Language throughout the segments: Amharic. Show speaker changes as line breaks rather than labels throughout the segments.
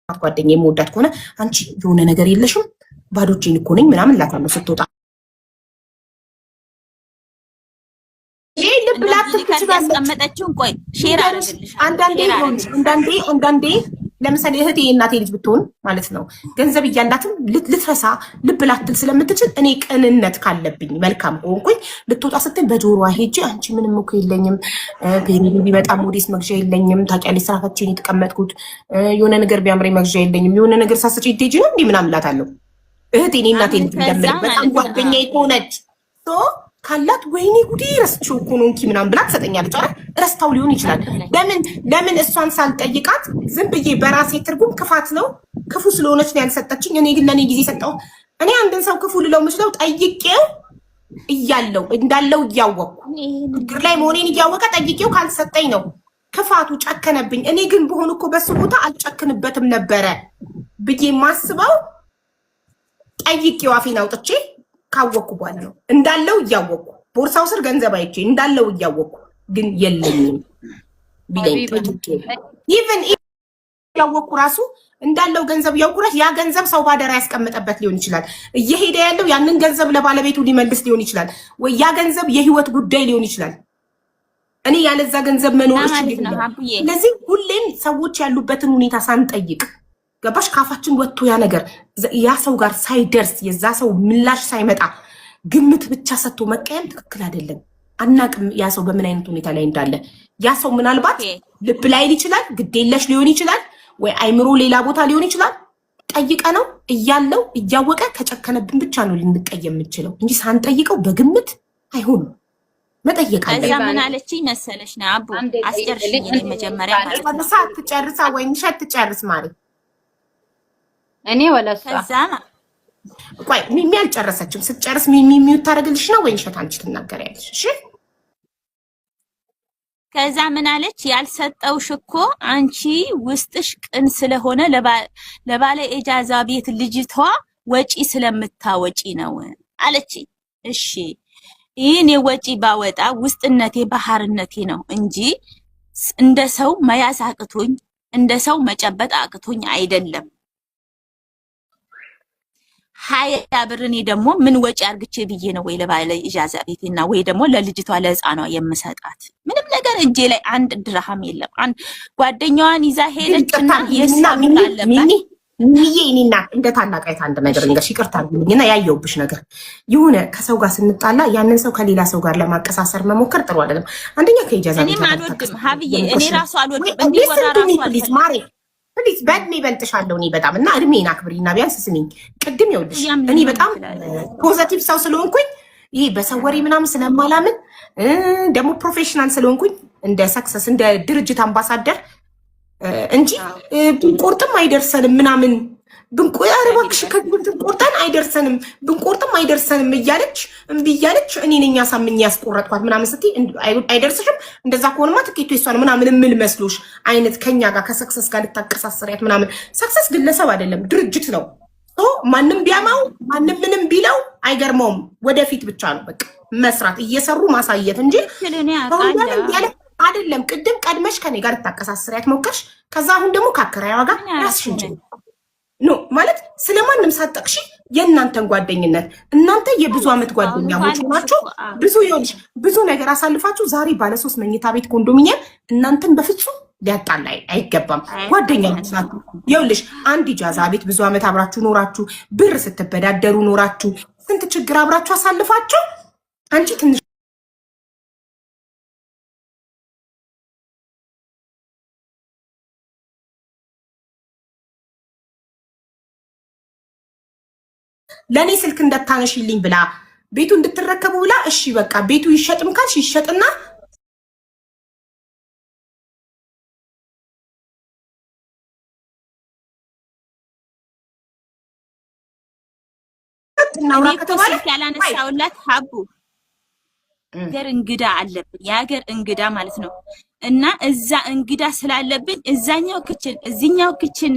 ጓደኛ የምወዳት ከሆነ አንቺ የሆነ ነገር የለሽም፣ ባዶ እጄን እኮ ነኝ ምናምን እላታለሁ ስትወጣ። ይሄ ልብ ላትል ትችላለች።
ያስቀመጠችውን ቆይ share አደርግልሻለሁ።
አንዳንዴ አንዳንዴ አንዳንዴ ለምሳሌ እህቴ የእናቴ ልጅ ብትሆን ማለት ነው፣ ገንዘብ እያላትም ልትረሳ ልብ ላትል ስለምትችል፣ እኔ ቅንነት ካለብኝ፣ መልካም ከሆንኩኝ፣ ልትወጣ ስትል በጆሮዋ ሄጄ አንቺ ምንም እኮ የለኝም፣ period ቢመጣ ሞዴስ መግዣ የለኝም፣ ታውቂያለሽ፣ ስራ ፈትቼ ነው የተቀመጥኩት፣ የሆነ ነገር ቢያምረኝ መግዣ የለኝም፣ የሆነ ነገር ሳስጪ ቴጂ ነው እንዲህ ምናምን እላታለሁ። እህቴ እኔ እናቴ ልጅ እንደምል በጣም ጓደኛዬ ከሆነች ካላት ወይኔ ጉዴ ረስቼው እኮ ነው እንኪ ምናምን ብላ ትሰጠኛለች። ኧረ ረስታው ሊሆን ይችላል። ለምን እሷን ሳልጠይቃት ዝም ብዬ በራሴ ትርጉም ክፋት ነው፣ ክፉ ስለሆነች ነው ያልሰጠችኝ። እኔ ግን ለእኔ ጊዜ ሰጠሁት። እኔ አንድን ሰው ክፉ ልለው የምችለው ጠይቄው እያለው እንዳለው እያወቅኩ፣ ችግር ላይ መሆኔን እያወቀ ጠይቄው ካልሰጠኝ ነው ክፋቱ፣ ጨከነብኝ። እኔ ግን በሆን እኮ በሱ ቦታ አልጨክንበትም ነበረ ብዬ ማስበው ጠይቄው አፌን አውጥቼ ካወቅኩ በኋላ ነው። እንዳለው እያወቅኩ፣ ቦርሳው ስር ገንዘብ አይቼ እንዳለው እያወቅኩ ግን የለኝም ቢለኝ፣ ጠይቄ even እያወቅኩ ራሱ፣ እንዳለው ገንዘብ እያወቅኩ ራሱ፣ ያ ገንዘብ ሰው ባደራ ያስቀመጠበት ሊሆን ይችላል። እየሄደ ያለው ያንን ገንዘብ ለባለቤቱ ሊመልስ ሊሆን ይችላል፣ ወይ ያ ገንዘብ የህይወት ጉዳይ ሊሆን ይችላል። እኔ ያለዛ ገንዘብ መኖር እችል። ስለዚህ ሁሌም ሰዎች ያሉበትን ሁኔታ ሳንጠይቅ፣ ገባሽ? ካፋችን ወጥቶ ያ ነገር ያ ሰው ጋር ሳይደርስ፣ የዛ ሰው ምላሽ ሳይመጣ ግምት ብቻ ሰጥቶ መቀየም ትክክል አይደለም። አናቅም ያ ሰው በምን አይነት ሁኔታ ላይ እንዳለ። ያ ሰው ምናልባት ልብ ላይል ይችላል፣ ግዴለሽ ሊሆን ይችላል፣ ወይ አይምሮ ሌላ ቦታ ሊሆን ይችላል። ጠይቀ ነው እያለው እያወቀ ከጨከነብን ብቻ ነው ልንቀየም የምንችለው እንጂ ሳንጠይቀው በግምት አይሆንም። መጠየቅ አለ።
ከዛ ምን አለችኝ መሰለሽ ነው አቡ፣ አስጨርሽኝ እኔ መጀመሪያ ማለት ነው።
ሳትጨርሳ ወይ ሸት ትጨርስ ማለት
እኔ ወለሷ
ከዛ
ቆይ፣ ሚሚ አልጨረሰችም። ስትጨርስ ሚሚ mute ታደርግልሽ ነው ወይ ሸት አንቺ ትናገሪያለሽ? እሺ።
ከዛ ምን አለች? ያልሰጠውሽ እኮ አንቺ ውስጥሽ ቅን ስለሆነ ለባለ ኢጃዛ ቤት ልጅቷ ወጪ ስለምታወጪ ነው አለች። እሺ፣ ይህን የወጪ ባወጣ ውስጥነቴ ባህርነቴ ነው እንጂ እንደ ሰው መያዝ አቅቶኝ፣ እንደ ሰው መጨበጥ አቅቶኝ አይደለም። 20 ብር እኔ ደግሞ ምን ወጪ አርግቼ ብዬ ነው ወይ ለባለ ኢጃዛ ቤቴና ወይ ደግሞ ለልጅቷ ለህፃኗ የምሰጣት? ምንም ነገር እጄ ላይ አንድ ድርሃም የለም። አንድ ጓደኛዋን ይዛ ሄደችና የእሷ ብር አለባት።
ሚሚ ሚዬ፣ እኔና እንደ ታላቅ አይታ አንድ ነገር ልንገርሽ፣ ይቅርታ አድርጊልኝና፣ ያየሁብሽ ነገር የሆነ ከሰው ጋር ስንጣላ ያንን ሰው ከሌላ ሰው ጋር ለማቀሳሰር መሞከር ጥሩ አይደለም። አንደኛ ከኢጃዛ
እኔም አልወድም ሀብዬ፣ እኔ ራሱ አልወድም፣ እንዲወራ ራሱ አልፈልግም።
ማሬ please፣ በእድሜ እበልጥሻለሁ እኔ በጣም፣ እና እድሜን አክብሪና ቢያንስ ስሚኝ። ቅድም ይኸውልሽ እኔ በጣም positive ሰው ስለሆንኩኝ፣ ይሄ በሰው ወሬ ምናምን ስለማላምን፣ ደግሞ professional ስለሆንኩኝ፣ እንደ ሰክሰስ እንደ ድርጅት አምባሳደር እንጂ ብንቆርጥም አይደርሰንም ምናምን፣ ኧረ እባክሽ ቆርጠን አይደርሰንም፣ ብንቆርጥም አይደርሰንም እያለች እምቢ እያለች እኔ ነኝ አሳምኜ ያስቆረጥኳት ምናምን ስትይ፣ አይደርስሽም፣ እንደዛ ከሆነማ ትኬቱ የሷ ነው ምናምን የምል መስሎሽ አይነት ከኛ ጋር ከሰክሰስ ጋር ልታቀሳስሪያት ምናምን። ሰክሰስ ግለሰብ አይደለም፣ ድርጅት ነው። ማንም ቢያማው፣ ማንም ምንም ቢለው አይገርመውም። ወደፊት ብቻ ነው በቃ መስራት፣ እየሰሩ ማሳየት እንጂ አይደለም። ቅድም ቀድመሽ ከኔ ጋር ልታቀሳስሪያት ሞከርሽ። ከዛ አሁን ደግሞ ከአከራይዋ ጋር ራስሽን no ማለት ስለማንም ሳትጠቅሺ የእናንተን ጓደኝነት፣ እናንተ የብዙ ዓመት ጓደኛሞች ናችሁ። ብዙ ይኸውልሽ ብዙ ነገር አሳልፋችሁ ዛሬ ባለሶስት መኝታ ቤት ኮንዶሚኒየም እናንተን በፍጹም ሊያጣላ አይገባም። ጓደኛሞች ናችሁ። ይኸውልሽ አንድ ኢጃዛ ቤት ብዙ ዓመት አብራችሁ ኖራችሁ፣ ብር ስትበዳደሩ ኖራችሁ፣ ስንት ችግር አብራችሁ አሳልፋችሁ፣ አንቺ ትንሽ ለእኔ ስልክ እንዳታነሺልኝ ብላ፣ ቤቱ እንድትረከቡ ብላ፣ እሺ በቃ ቤቱ ይሸጥም ካልሽ ይሸጥና እናውራ ከተባለ
ስልክ ያላነሳውላት ሀቡ ሀገር እንግዳ አለብን፣ የሀገር እንግዳ ማለት ነው። እና እዛ እንግዳ ስላለብኝ እዛኛው kitchen እዚኛው kitchen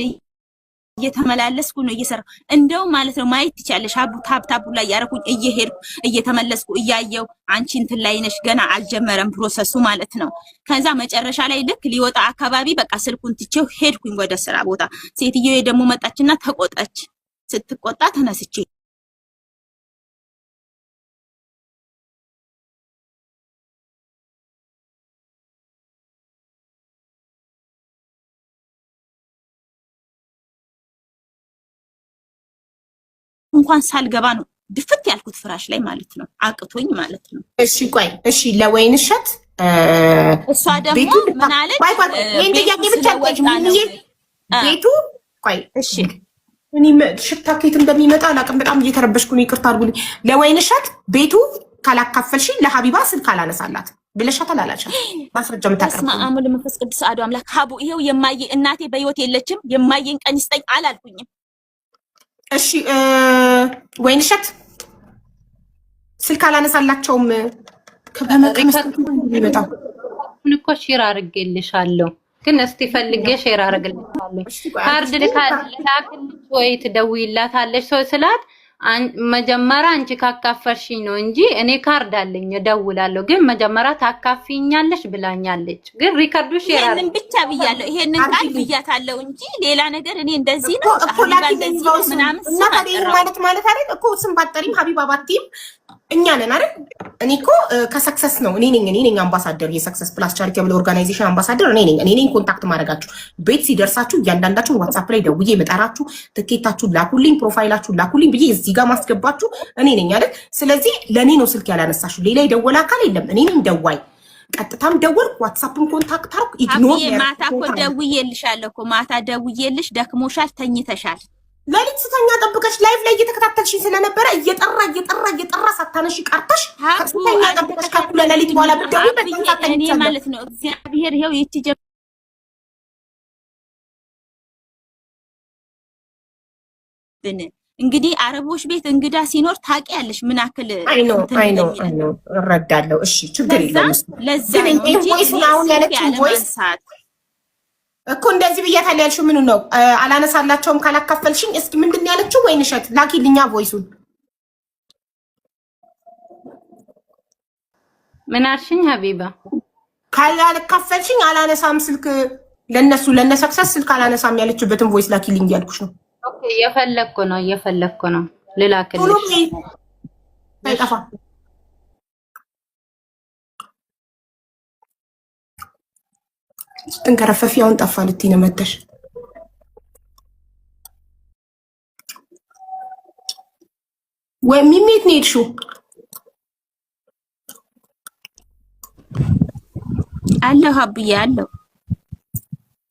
እየተመላለስኩ ነው እየሰራሁ እንደው ማለት ነው። ማየት ትችያለሽ። አቡ tap tap ኡ ላይ ያረኩኝ እየሄድኩ እየተመለስኩ እያየው አንቺ እንትን ላይ ነሽ፣ ገና አልጀመረም process ኡ ማለት ነው። ከዛ መጨረሻ ላይ ልክ ሊወጣ አካባቢ በቃ ስልኩን ትቼው ሄድኩኝ ወደ ስራ ቦታ። ሴትየዋ ደግሞ መጣችና ተቆጣች። ስትቆጣ ተነስቼ እንኳን ሳልገባ ነው ድፍት ያልኩት ፍራሽ ላይ ማለት ነው። አቅቶኝ ማለት ነው።
እሺ ቆይ፣ እሺ ለወይን እሸት
እሷ ደግሞ ምን አለች?
ቆይ ቆይ፣ ይሄን ጥያቄ ብቻ ቤቱ ቆይ፣
እሺ
እኔ ሽታ ከየት እንደሚመጣ አላውቅም። በጣም እየተረበሽኩ ነው፣ ይቅርታ አድርጉልኝ። ለወይን እሸት ቤቱ ካላካፈልሽ ለሀቢባ ስልክ አላነሳላት ብለሻታል አላልሻት? ማስረጃ የምታቀርብ
በስመ አብ ወወልድ ወመንፈስ ቅዱስ አሐዱ አምላክ። ሀቡ ይኸው የማየ እናቴ በህይወት የለችም። የማየን ቀን ይስጠኝ አላልኩኝም።
እሺ ወይን እሸት ስልክ አላነሳላቸውም። ከበመቀመስሚመጣው
እኮ share አድርጌልሻለሁ፣ ግን እስቲ ፈልጌ share አድርግልሻለሁ። ካርድ ልካልሽ ወይ ትደውይላታለሽ ሰው ስላት መጀመሪያ አንቺ ካካፈልሽኝ ነው እንጂ እኔ ካርድ አለኝ እደውላለሁ፣ ግን መጀመሪያ ታካፊኛለሽ ብላኛለች። ግን record ኡ share
ይሄንን ብቻ ብያለሁ፣ ይሄንን ቃል ብያታለሁ እንጂ ሌላ ነገር እኔ እንደዚህ ነው
እኮ ላኪልኝ
ምናምን
እና ታዲያ ማለት ማለት አይደል እኮ ስም ባጠሪም ሀቢባ ባቲም እኛ ነን አይደል? እኔ እኮ ከሰክሰስ ነው እኔ ነኝ አምባሳደር፣ የሰክሰስ ፕላስ charitable organization አምባሳደር እኔ ነኝ። እኔ ነኝ contact ማድረጋችሁ። ቤት ሲደርሳችሁ እያንዳንዳችሁ ዋትሳፕ ላይ ደውዬ መጠራችሁ፣ ትኬታችሁን ላኩልኝ፣ profile ኣችሁን ላኩልኝ ብዬ እዚህ ጋር ማስገባችሁ እኔ ነኝ አይደል? ስለዚህ ለእኔ ነው ስልክ ያላነሳችሁ። ሌላ የደወለ አካል የለም። እኔ ነኝ ደዋይ። ቀጥታም ደወልኩ፣ ዋትሳፕም contact አደረኩ። Ignore
ማታ እኮ ደውዬልሻለሁ እኮ ማታ ደውዬልሽ ደክሞሻል፣ ተኝተሻል።
ለሊት ስተኛ ጠብቀሽ live ላይ እየተከታተልሽኝ ስለነበረ እየጠራ እየጠራ እየጠራ ሳታነሺ ቀርተሽ ስተኛ ጠብቀሽ ከእኩለ ሌሊት በኋላ ብትደውይ በጣም
እኔ ማለት ነው እግዚአብሔር ይኸው ይቺ ጀብን እንግዲህ አረቦች ቤት እንግዳ ሲኖር ታውቂያለሽ ምን አክል
I know I know I know እረዳለሁ። እሺ ችግር የለውም።
ለዛ
ግን
ነው እንጂ
voice ኡን አሁን ያለችው voice እኮ እንደዚህ ብያታለሁ ያልሽው ምኑ ነው? አላነሳላቸውም ካላካፈልሽኝ። እስኪ ምንድን ነው ያለችው? ወይን እሸት ላኪልኛ voice ኡን።
ምን አልሽኝ ሀቢባ?
ካላካፈልሽኝ አላነሳም ስልክ ለነሱ ለነሰክሰስ ስልክ አላነሳም ያለችበትን voice ላኪልኝ እያልኩሽ ነው።
Okay እየፈለግኩ ነው እየፈለግኩ ነው ልላክልሽ።
አይጠፋ ስትንከረፈፊ አሁን ጠፋ ልትይ ነው መተሽ። ወይ ሚሚ የት ነው የሄድሽው?
አለሁ አብዬ አለሁ።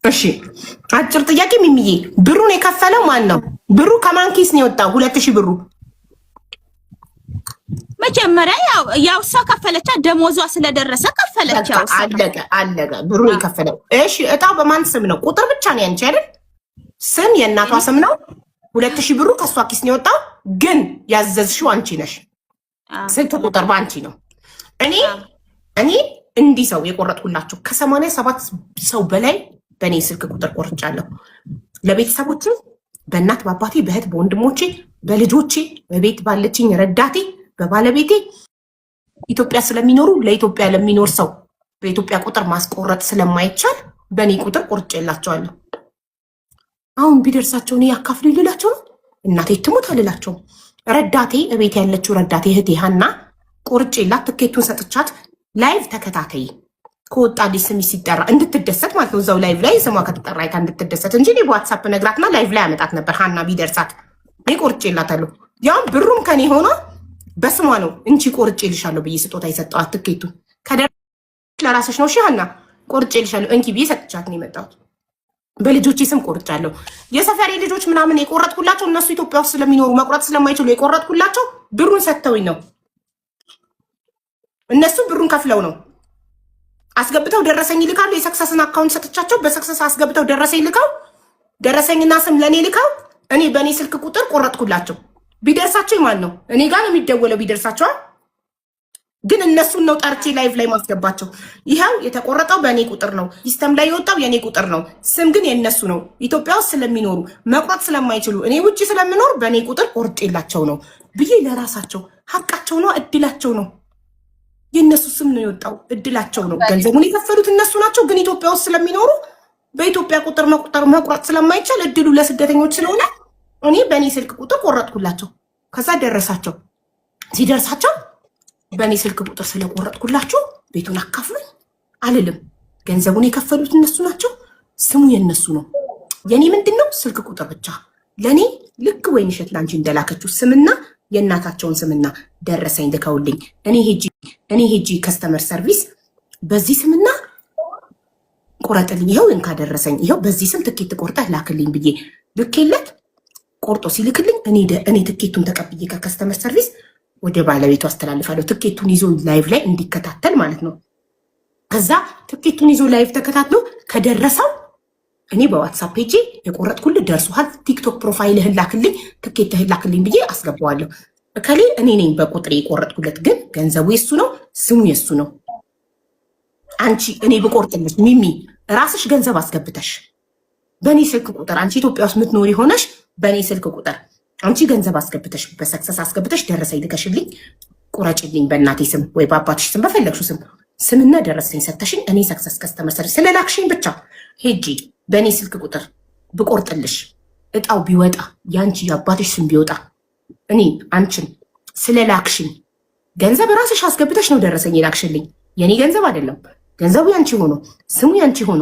እሺ አጭር ጥያቄ ሚሚዬ፣ ብሩን የከፈለው ማን ነው? ብሩ ከማን ኪስ ነው የወጣው? 2000 ብሩ
መጀመሪያ ያው እሷ ከፈለቻ፣ ደሞዟ ስለደረሰ ከፈለች። ያው
አለቀ አለቀ። ብሩን የከፈለው እሺ። እጣው በማን ስም ነው? ቁጥር ብቻ ነው ያንቺ አይደል? ስም የእናቷ ስም ነው። 2000 ብሩ ከእሷ ኪስ ነው የወጣው፣ ግን ያዘዝሽው አንቺ ነሽ። ስልክ ቁጥር በአንቺ ነው። እኔ እንዲህ ሰው የቆረጥኩላቸው ከ87 ሰው በላይ በእኔ ስልክ ቁጥር ቆርጫለሁ። ለቤተሰቦቼ፣ በእናት በአባቴ፣ በእህት በወንድሞቼ፣ በልጆቼ፣ በቤት ባለችኝ ረዳቴ፣ በባለቤቴ ኢትዮጵያ ስለሚኖሩ ለኢትዮጵያ ለሚኖር ሰው በኢትዮጵያ ቁጥር ማስቆረጥ ስለማይቻል በእኔ ቁጥር ቆርጬላቸዋለሁ። አሁን ቢደርሳቸው እኔ ያካፍሉ ልላቸው ነው? እናቴ ትሙት አልላቸውም። ረዳቴ እቤት ያለችው ረዳቴ እህቴ ሀና ቆርጬላት ትኬቱን ሰጥቻት live ተከታተይ ከወጣልሽ ስሚ ሲጠራ እንድትደሰት ማለት ነው። እዛው live ላይ ስሟ ከተጠራ አይታ እንድትደሰት እንጂ እኔ በዋትሳፕ ነግራትና live ላይ አመጣት ነበር። ሀና ቢደርሳት እኔ ቆርጬላታለሁ። ያውም ብሩም ከኔ ሆኖ በስሟ ነው እንቺ ቆርጬልሻለሁ ብዬ ስጦታ የሰጠኋት። ትኬቱ ከደረሰሽ ለራስሽ ነው እሺ ሀና ቆርጬልሻለሁ እንኪ ብዬ ሰጥቻት ነው የመጣሁት። በልጆቼ ስም ቆርጫለሁ። የሰፈሬ ልጆች ምናምን የቆረጥኩላቸው እነሱ ኢትዮጵያ ውስጥ ስለሚኖሩ መቁረጥ ስለማይችሉ የቆረጥኩላቸው ብሩን ሰጥተውኝ ነው። እነሱ ብሩን ከፍለው ነው አስገብተው ደረሰኝ ይልካሉ። የሰክሰስን account ሰጥቻቸው በሰክሰስ አስገብተው ደረሰኝ ልከው ደረሰኝና ስም ለእኔ ልከው እኔ በእኔ ስልክ ቁጥር ቆረጥኩላቸው። ቢደርሳቸው ማን ነው? እኔ ጋር ነው የሚደወለው። ቢደርሳቸዋል ግን እነሱን ነው ጠርቼ live ላይ ማስገባቸው። ይኸው የተቆረጠው በእኔ ቁጥር ነው፣ system ላይ የወጣው የእኔ ቁጥር ነው፣ ስም ግን የእነሱ ነው። ኢትዮጵያ ውስጥ ስለሚኖሩ መቁረጥ ስለማይችሉ እኔ ውጭ ስለምኖር በእኔ ቁጥር ቆርጬላቸው ነው ብዬ ለራሳቸው ሀቃቸው ነው፣ እድላቸው ነው። የእነሱ ስም ነው የወጣው፣ እድላቸው ነው። ገንዘቡን የከፈሉት እነሱ ናቸው። ግን ኢትዮጵያ ውስጥ ስለሚኖሩ በኢትዮጵያ ቁጥር መቁጠር መቁረጥ ስለማይቻል እድሉ ለስደተኞች ስለሆነ እኔ በእኔ ስልክ ቁጥር ቆረጥኩላቸው። ከዛ ደረሳቸው። ሲደርሳቸው በእኔ ስልክ ቁጥር ስለቆረጥኩላችሁ ቤቱን አካፍሉኝ አልልም። ገንዘቡን የከፈሉት እነሱ ናቸው። ስሙ የእነሱ ነው። የእኔ ምንድን ነው? ስልክ ቁጥር ብቻ። ለእኔ ልክ ወይንሸት ለአንቺ እንደላከችው ስምና የእናታቸውን ስምና ደረሰኝ ልከውልኝ እኔ ሄጂ customer service በዚህ ስምና ቁረጥልኝ፣ ይኸው እንካ ደረሰኝ፣ ይኸው በዚህ ስም ትኬት ቆርጠህ ላክልኝ ብዬ ልኬለት ቆርጦ ሲልክልኝ እኔ ትኬቱን ተቀብዬ ከ customer service ወደ ባለቤቱ አስተላልፋለሁ። ትኬቱን ይዞ live ላይ እንዲከታተል ማለት ነው። ከዛ ትኬቱን ይዞ live ተከታትሎ ከደረሰው እኔ በ WhatsApp ሄጄ የቆረጥኩልህ ደርሶሃል፣ TikTok profile ህን ላክልኝ፣ ትኬትህን ላክልኝ ብዬ አስገባዋለሁ። እከሌ እኔ ነኝ በቁጥሬ የቆረጥኩለት፣ ግን ገንዘቡ የሱ ነው፣ ስሙ የሱ ነው። አንቺ እኔ ብቆርጥልሽ ሚሚ ራስሽ ገንዘብ አስገብተሽ በእኔ ስልክ ቁጥር አንቺ ኢትዮጵያ ውስጥ የምትኖሪ ሆነሽ በእኔ ስልክ ቁጥር አንቺ ገንዘብ አስገብተሽ በ Success አስገብተሽ ደረሰኝ ልከሽልኝ ቁረጭልኝ በእናቴ ስም ወይ በአባትሽ ስም በፈለግሽው ስም ስምና ደረሰኝ ሰተሽኝ እኔ Success customer service ስለላክሽኝ ብቻ ሄጂ በእኔ ስልክ ቁጥር ብቆርጥልሽ እጣው ቢወጣ የአንቺ የአባትሽ ስም ቢወጣ እኔ አንቺን ስለላክሽኝ ገንዘብ ራስሽ አስገብተሽ ነው ደረሰኝ የላክሽልኝ፣ የእኔ ገንዘብ አይደለም። ገንዘቡ ያንቺ ሆኖ ስሙ ያንቺ ሆኖ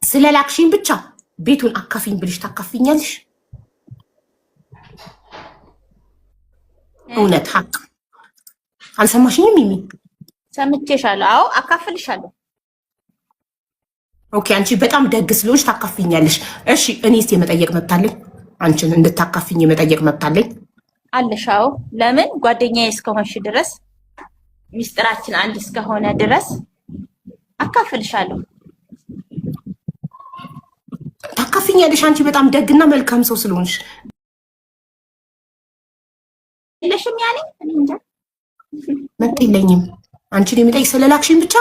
ስለላክሽኝ ብቻ ቤቱን አካፊኝ ብልሽ ታካፊኛለሽ? እውነት ሀቅ አልሰማሽኝም? ሚሚ
ሰምቼሻለሁ። አዎ አካፍልሻለሁ።
Okay፣ አንቺ በጣም ደግ ስለሆንሽ ታካፊኛለሽ። እሺ፣ እኔስ የመጠየቅ መብት አለኝ? አንቺን እንድታካፊኝ የመጠየቅ መብት አለኝ?
አለሽ። አዎ፣ ለምን ጓደኛዬ እስከሆንሽ ድረስ፣ ሚስጥራችን አንድ እስከሆነ ድረስ አካፍልሻለሁ።
ታካፊኛለሽ። አንቺ በጣም ደግና መልካም ሰው ስለሆንሽ።
የለሽም ያኔ እኔ እንጃ።
መብት የለኝም። አንቺን የመጠየቅ ስለላክሽኝ ብቻ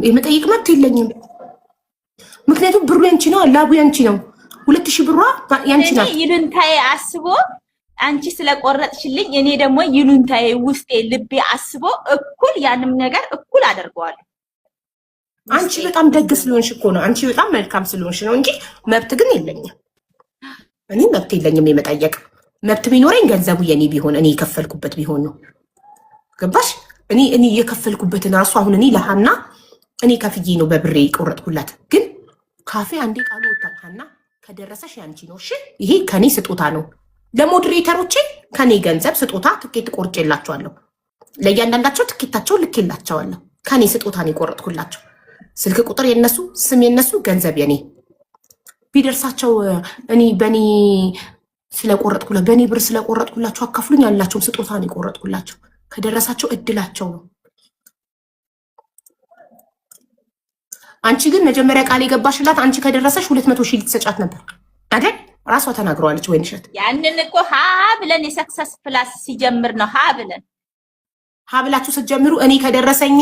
የመጠየቅ መብት የለኝም። ምክንያቱም ብሩ ያንቺ ነው፣ ላቡ ያንቺ ነው። 2000 ብሯ ያንቺ ናት።
ይሉንታዬ አስቦ አንቺ ስለቆረጥሽልኝ እኔ ደግሞ ይሉንታዬ ውስጤ ልቤ አስቦ እኩል ያንም ነገር እኩል አደርገዋለሁ።
አንቺ በጣም ደግ ስለሆንሽ እኮ ነው። አንቺ በጣም መልካም ስለሆንሽ ነው እንጂ መብት ግን የለኝም። እኔ መብት የለኝም የመጠየቅ። መብት ቢኖረኝ ገንዘቡ የኔ ቢሆን፣ እኔ የከፈልኩበት ቢሆን ነው። ገባሽ? እኔ የከፈልኩበትን ራሱ አሁን እኔ ለሀና እኔ ከፍዬ ነው በብሬ የቆረጥኩላት። ግን ካፌ አንዴ ቃሉ ወጥቷል። ሀና ከደረሰሽ ያንቺ ነው። እሺ ይሄ ከኔ ስጦታ ነው። ለ moderator ኦቼ ከኔ ገንዘብ ስጦታ ትኬት ቆርጬላቸዋለሁ። ለእያንዳንዳቸው ትኬታቸውን ልኬላቸዋለሁ። ከኔ ስጦታ ነው የቆረጥኩላቸው። ስልክ ቁጥር የነሱ፣ ስም የነሱ፣ ገንዘብ የኔ። ቢደርሳቸው እኔ በእኔ ስለቆረጥኩላ በእኔ ብር ስለቆረጥኩላቸው አካፍሉኝ ያላቸውም ስጦታ ነው የቆረጥኩላቸው። ከደረሳቸው እድላቸው ነው። አንቺ ግን መጀመሪያ ቃል የገባሽላት አንቺ ከደረሰሽ 200,000 ልትሰጫት ነበር አይደል? ራሷ ተናግረዋለች። ወይንሸት
ያንን እኮ ሀ ብለን የ Success Plus ሲጀምር ነው ሀ ብለን።
ሀ ብላችሁ ስትጀምሩ እኔ ከደረሰኝ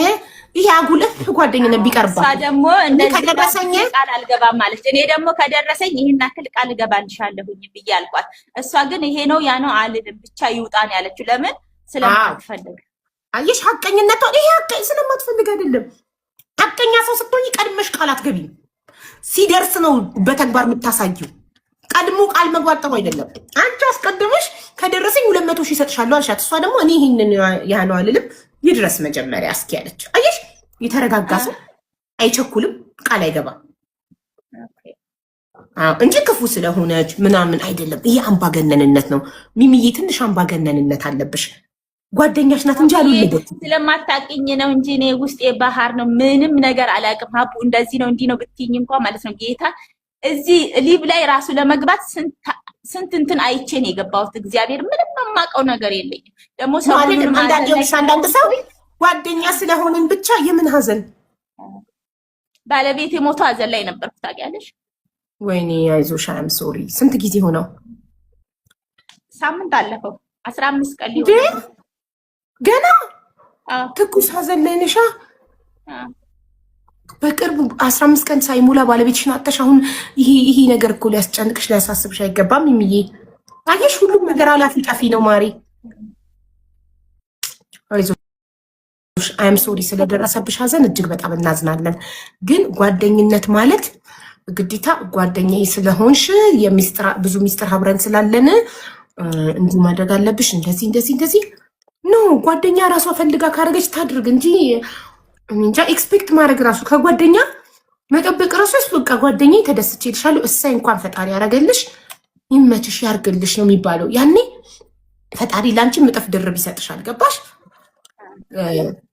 ይሄ አጉልህ ጓደኝነት
እሷ
ቢቀርባት
ደግሞ እንደዚህ
ከደረሰኝ
ቃል አልገባም አለች። እኔ ደግሞ ከደረሰኝ ይህን ያክል ቃል እገባልሻለሁኝ ብዬ አልኳት። እሷ ግን ይሄ ነው ያ ነው አልልም ብቻ ይውጣን ያለችው ለምን ስለማትፈልግ።
አየሽ ሀቀኝነቷ። ይሄ ሀቀኝ ስለማትፈልግ አይደለም። ሀቀኛ ሰው ስትሆኝ ቀድመሽ ቃል አትገቢም። ሲደርስ ነው በተግባር የምታሳየው። ቀድሞ ቃል መግባት ጥሩ አይደለም። አንቺ አስቀድመሽ ከደረሰኝ 200,000 እሰጥሻለሁ አልሻት። እሷ ደግሞ እኔ ይህንን ያ ነው አልልም ይድረስ መጀመሪያ እስኪ አለች። አየሽ የተረጋጋ ሰው አይቸኩልም፣ ቃል አይገባም እንጂ ክፉ ስለሆነች ምናምን አይደለም። ይሄ አምባገነንነት ነው። ሚሚዬ ትንሽ አምባገነንነት አለብሽ። ጓደኛሽ ናት እንጂ አልወለደችም።
ስለማታውቂኝ ነው እንጂ እኔ ውስጤ ባህር ነው። ምንም ነገር አላውቅም። ሀቡ እንደዚህ ነው እንዲህ ነው ብትይኝ እንኳ ማለት ነው ጌታ እዚህ live ላይ ራሱ ለመግባት ስንት እንትን አይቼ ነው የገባሁት። እግዚአብሔር ምንም የማውቀው ነገር የለኝም። ደግሞ
አይደለም አንዳንድ ሰው ጓደኛ ስለሆንን ብቻ የምን ሀዘን።
ባለቤቴ ሞቶ ሀዘን ላይ ነበርኩ ታውቂያለሽ።
ወይኔ አይዞሽ፣ I'm sorry። ስንት ጊዜ ሆነው?
ሳምንት አለፈው። 15 ቀን ሊሆን
ገና። ትኩስ ሀዘን ላይ ነሻ። በቅርቡ 15 ቀን ሳይሞላ ባለቤትሽን አጥተሽ አሁን ይሄ ነገር እኮ ሊያስጨንቅሽ ሊያሳስብሽ አይገባም። የሚዬ አየሽ፣ ሁሉም ነገር አላፊ ጠፊ ነው ማሬ። አይዞሽ፣ I'm sorry ስለደረሰብሽ ሀዘን እጅግ በጣም እናዝናለን። ግን ጓደኝነት ማለት ግዴታ ጓደኛዬ ስለሆንሽ ብዙ ሚስጥር አብረን ስላለን እንዲህ ማድረግ አለብሽ እንደዚህ እንደዚህ እንደዚህ no። ጓደኛ ራሷ ፈልጋ ካደረገች ታድርግ እንጂ እንጃ expect ማድረግ ራሱ ከጓደኛ መጠበቅ ራሱ በቃ ጓደኛዬ ተደስቼልሻለሁ፣ እሰይ እንኳን ፈጣሪ ያደረገልሽ፣ ይመችሽ፣ ያርግልሽ ነው የሚባለው። ያኔ ፈጣሪ ላንቺ እጥፍ ድርብ ይሰጥሻል። ገባሽ?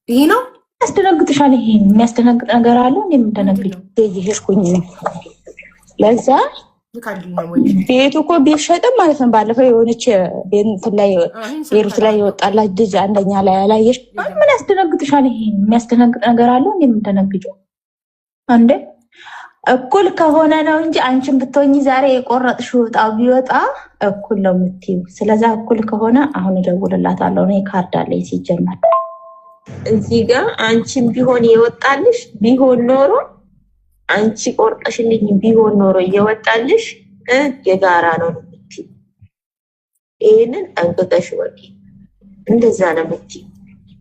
ይሄ ነው።
ያስደነግጥሻል። ይሄ የሚያስደነግጥ ነገር አለ? እንደምደነግጥ እየሄድኩኝ ነው። ለዛ ቤቱ እኮ ቢሸጥም ማለት ነው። ባለፈው የሆነች እንትን ላይ ቤሩት ላይ የወጣላት ልጅ አንደኛ ላይ ያላየሽ ምን ያስደነግጥሻል? ይሄ የሚያስደነግጥ ነገር አለ? እንደምደነግጨው እንዴ እኩል ከሆነ ነው እንጂ አንቺን ብትሆኚ ዛሬ የቆረጥሽው ዕጣ ቢወጣ እኩል ነው የምትይው። ስለዛ እኩል ከሆነ አሁን እደውልላታለሁ። እኔ ካርድ አለኝ ሲጀመር።
እዚህ ጋር አንቺን ቢሆን የወጣልሽ ቢሆን ኖሮ፣ አንቺ ቆርጠሽልኝ ቢሆን ኖሮ እየወጣልሽ የጋራ ነው የምትይው። ይህንን ጠንቅቀሽ ወቂ። እንደዛ ነው የምትይው።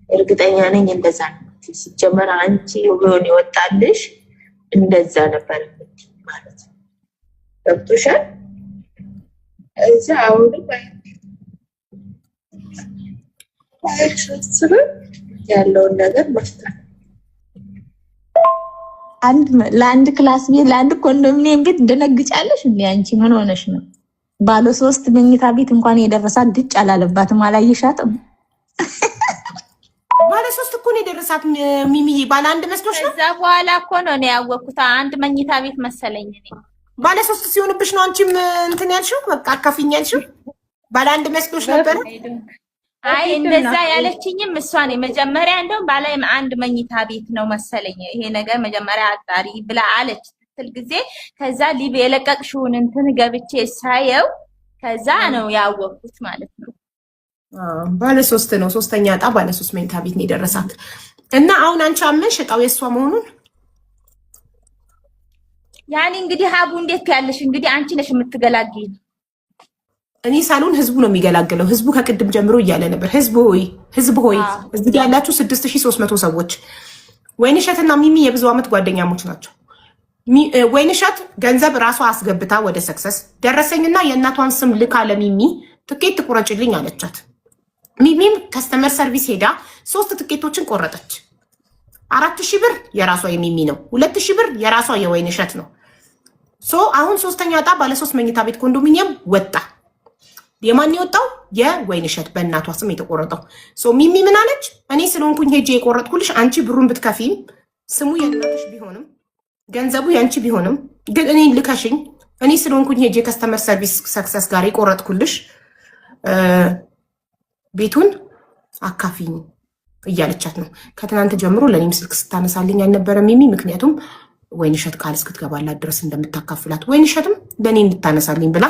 እርግጠኛ ነኝ እንደዛ ነው የምትይው። ሲጀመር አንቺ ቢሆን የወጣልሽ እንደዛ ነበር የምትይው ማለት ነው። ገብቶሻል? እዛ አሁንም አያሳስብም፣ ያለውን ነገር መፍታት።
ለአንድ class ቤት፣ ለአንድ ኮንዶሚኒየም ቤት ደነግጫለሽ እንዴ? አንቺ ምን ሆነሽ ነው? ባለ ሶስት መኝታ ቤት እንኳን የደረሳት ድጭ አላለባትም። አላየሻትም?
ባለ ሶስት እኮ ነው የደረሳት ሚሚዬ። ባለ አንድ መስሎሽ ነው?
ከዛ በኋላ እኮ ነው እኔ ያወቅኩት። አንድ መኝታ ቤት መሰለኝ እኔ።
ባለ ሶስት ሲሆንብሽ ነው አንቺም እንትን ያልሽው፣ በቃ አካፊኝ ያልሽው። ባለ አንድ መስሎሽ ነበረ?
አይ እንደዛ ያለችኝም እሷ ነው መጀመሪያ። እንደውም ባለ አንድ መኝታ ቤት ነው መሰለኝ ይሄ ነገር፣ መጀመሪያ አጣሪ ብላ አለች ስትል ጊዜ ከዛ live የለቀቅሽውን እንትን ገብቼ ሳየው ከዛ ነው ያወቅኩት ማለት ነው።
ባለ ሶስት ነው። ሶስተኛ ዕጣ ባለ ሶስት መኝታ ቤት ነው የደረሳት። እና አሁን አንቺ አመንሽ ዕጣው የእሷ መሆኑን?
ያኔ እንግዲህ ሀቡ እንዴት ያለሽ እንግዲህ አንቺ ነሽ የምትገላግኝ።
እኔ ሳልሆን ህዝቡ ነው የሚገላግለው። ህዝቡ ከቅድም ጀምሮ እያለ ነበር። ህዝቡ ሆይ፣ ህዝብ ሆይ፣ እዚህ ጋ ያላችሁ 6300 ሰዎች፣ ወይንሸትና ሚሚ የብዙ ዓመት ጓደኛሞች ናቸው። ወይንሸት ገንዘብ ራሷ አስገብታ ወደ ሰክሰስ ደረሰኝና የእናቷን ስም ልካ ለሚሚ ትኬት ትቁረጭልኝ አለቻት። ሚሚም customer service ሄዳ ሶስት ትኬቶችን ቆረጠች። 4000 ብር የራሷ የሚሚ ነው። 2000 ብር የራሷ የወይንሸት ነው። So አሁን ሶስተኛ ዕጣ ባለሶስት መኝታ ቤት ኮንዶሚኒየም ወጣ። የማን የወጣው? የወይንሸት በእናቷ ስም የተቆረጠው። So ሚሚ ምን አለች? እኔ ስለሆንኩኝ ሄጄ የቆረጥኩልሽ፣ አንቺ ብሩን ብትከፊም፣ ስሙ የእናትሽ ቢሆንም፣ ገንዘቡ የአንቺ ቢሆንም፣ ግን እኔን ልከሽኝ እኔ ስለሆንኩኝ ሄጄ customer service ሰክሰስ ጋር የቆረጥኩልሽ ቤቱን አካፊኝ እያለቻት ነው። ከትናንት ጀምሮ ለእኔም ስልክ ስታነሳልኝ አልነበረም ሚሚ፣ ምክንያቱም ወይንሸት ቃል እስክትገባላት ድረስ እንደምታካፍላት፣ ወይንሸትም ለእኔ እንድታነሳልኝ ብላ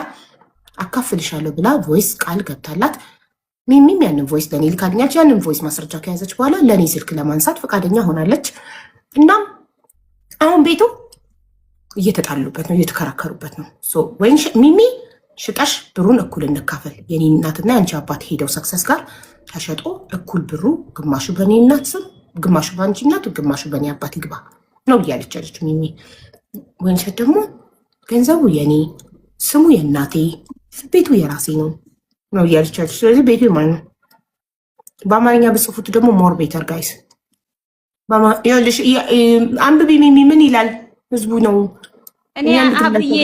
አካፍልሻለሁ ብላ voice ቃል ገብታላት፣ ሚሚም ያንን voice ለእኔ ልካልኛለች። ያንን voice ማስረጃ ከያዘች በኋላ ለእኔ ስልክ ለማንሳት ፈቃደኛ ሆናለች። እናም አሁን ቤቱ እየተጣሉበት ነው፣ እየተከራከሩበት ነው። ሚሚ ሽጠሽ ብሩን እኩል እንካፈል፣ የኔ እናትና የአንቺ አባት ሄደው ሰክሰስ ጋር ተሸጦ እኩል ብሩ ግማሹ በእኔ እናት ስም፣ ግማሹ በአንቺ እናት፣ ግማሹ በእኔ አባት ይግባ ነው እያለች ያለች ሚሚ። ወይንሸት ደግሞ ገንዘቡ የኔ፣ ስሙ የእናቴ፣ ቤቱ የራሴ ነው ነው እያለች ያለች። ስለዚህ ቤቱ የማን ነው? በአማርኛ ብጽፉት ደግሞ more better guys። ይኸውልሽ አንብቢ ሚሚ፣ ምን ይላል ህዝቡ ነው።
እኔ አብዬ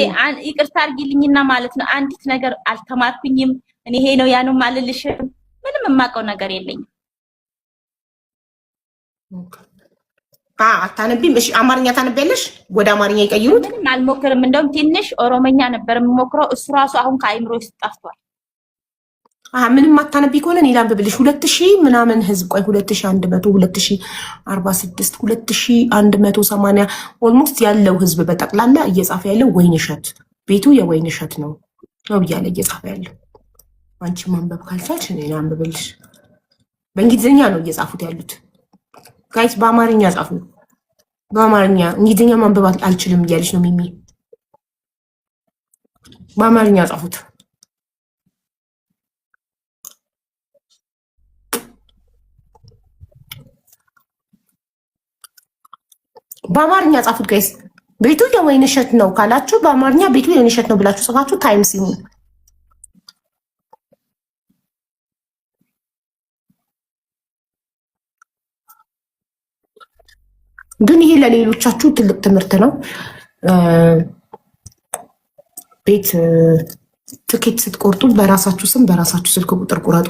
ይቅርታ አድርጊልኝና ማለት ነው አንዲት ነገር አልተማርኩኝም። እኔ ይሄ ነው ያ ነው አልልሽም። ምንም የማውቀው ነገር የለኝም።
አታነቢም? እሺ አማርኛ ታነቢያለሽ? ወደ አማርኛ ይቀይሩት።
ምንም አልሞክርም። እንደውም ትንሽ ኦሮመኛ ነበር የምሞክረው። እሱ ራሱ አሁን ከአይምሮ ውስጥ ጠፍቷል።
ምንም አታነቢ ከሆነ እኔ ላንብብልሽ። 2000 ምናምን ህዝብ፣ ቆይ፣ 2100፣ 2046፣ 2180 almost ያለው ህዝብ በጠቅላላ እየጻፈ ያለው ወይንሸት ቤቱ የወይንሸት ነው ነው እያለ እየጻፈ ያለው። አንቺ ማንበብ ካልቻልሽ እኔ ላንብብልሽ። በእንግሊዝኛ ነው እየጻፉት ያሉት። Guys፣ በአማርኛ ጻፉ። በአማርኛ፣ እንግሊዝኛ ማንበብ አልችልም እያለች ነው ሚሚ። በአማርኛ ጻፉት። በአማርኛ ጻፉት guys። ቤቱ የወይንሸት ነው ካላችሁ በአማርኛ ቤቱ የወይንሸት ነው ብላችሁ ጽፋችሁ times ይሁን። ግን ይሄ ለሌሎቻችሁ ትልቅ ትምህርት ነው። ቤት ትኬት ስትቆርጡ በራሳችሁ ስም በራሳችሁ ስልክ ቁጥር ቁረጡ።